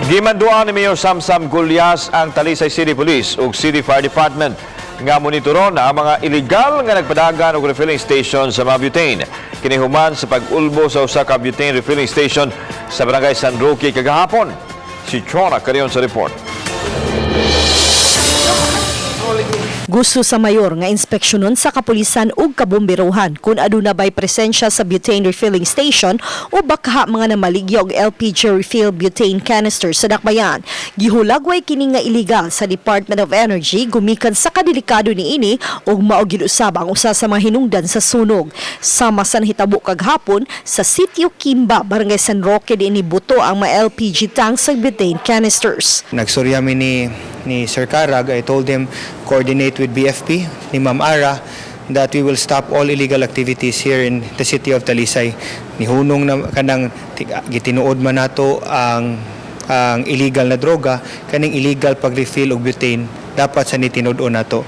Gimanduan ni Mayor Samsam Gullas ang Talisay City Police ug City Fire Department nga monitoron ang mga illegal nga nagpadagan og refilling station sa mga butane. Kini human sa pag-ulbo sa usa ka butane refilling station sa Barangay San Roque kagahapon. Si Chona Carion sa report. Gusto sa mayor nga inspeksyonon sa kapulisan ug kabomberohan kung aduna bay presensya sa butane refilling station o baka mga namaligya og LPG refill butane canister sa dakbayan. Gihulagway kini nga illegal sa Department of Energy gumikan sa kadelikado niini ug mao gid usab ang usa sa mga hinungdan sa sunog. Sama sa nahitabo kaghapon sa Sitio Kimba, Barangay San Roque, diin nibuto ang mga LPG tanks sa butane canisters. Nagstorya mi ni Sir Carag. I told him coordinate with BFP ni Ma'am Ara that we will stop all illegal activities here in the city of Talisay. Nihunong na kanang gitinuod man nato ang illegal na droga, kaning illegal pag-refill og butane dapat sa nitinud-on nato.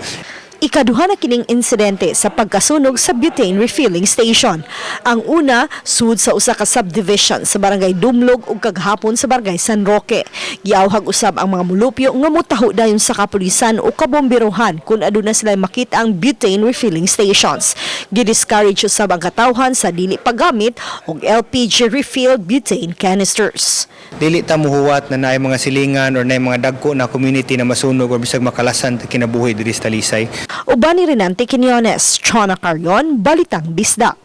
Ikaduha na kining insidente sa pagkasunog sa butane refilling station. Ang una, sud sa usa ka subdivision sa Barangay Dumlog ug kaghapon sa Barangay San Roque. Giawhag usab ang mga mulupyo nga motaho dayon sa kapulisan o kabomberohan kung aduna sila makita ang butane refilling stations. Gi-discourage usab ang katawhan sa dili paggamit og LPG refilled butane canisters. Dili ta muhuwat na naay mga silingan or naay mga dagko na community na masunog or bisag makalasan ta kinabuhi diri sa Talisay. Uban ni Renante Quiñones, Chona Carion, Balitang Bisdak.